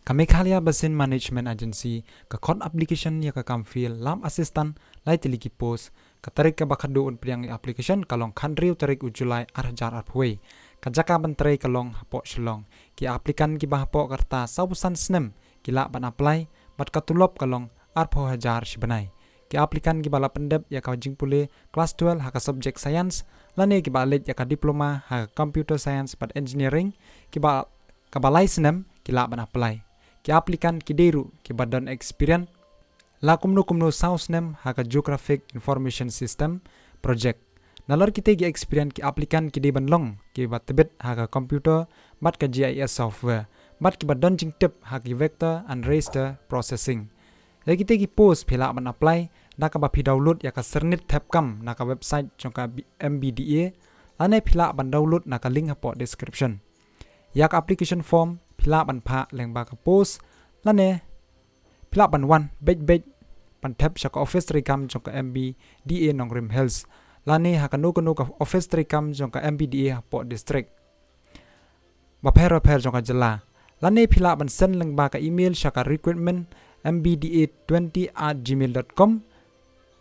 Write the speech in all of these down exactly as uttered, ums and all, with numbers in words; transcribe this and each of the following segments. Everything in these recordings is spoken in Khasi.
Ka Meghalaya Basin Management Agency ka khot application ïa ka kam field Lab Assistant lai tylli ki post. Ka tarik kaba khadduh un pdiang ïa application ka long khathynriew tarik u July ar hajar arphew wei. Ka jaka ban trei ka long hapoh Shillong. Ki applicant kiba hapoh ka rta sawphew san snem ki lah ban apply, bad ka tulop ka long arphew hajar shi bnai. Ki applicant kiba la pyndep ïa ka jingpule class twelve ha ka subject science, lane kiba leit ïa ka diploma ha ka computer science bad engineering, kiba, kaba lai snem ki lah ban apply. Ki applicant ki dei ruh kiba don experience la kumno kumno saw snem ha ka Geographic Information System project. Nalor kitei ki experience ki applicant ki dei ban long kiba tbit ha ka computer bad ka G I S software, bad kiba don jingtip ha ki vector and raster processing. Ïa kitei ki post phi lah ban apply da kaba phi download ïa ka sernit thep kam na ka website jong ka B-, M B D A, lane phi lah ban download na ka link hapoh description. Ïa ka application form phi lah ban phah lyngba ka post, lane phi lah ban wan beit beit ban thep sha ka office treikam jong ka M B D A Nongrim Hills, lane ha kano kano ka office treikam jong ka M B D A hapoh district bapher bapher jong ka jylla, lane phi lah ban send lyngba ka email sha ka recruitment M B D A twenty at gmail dot com.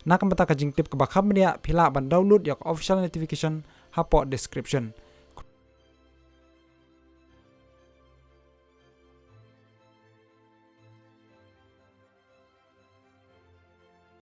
Na ka bynta ka jingtip kaba kham bniah phi lah ban download ïa ka official notification hapoh description.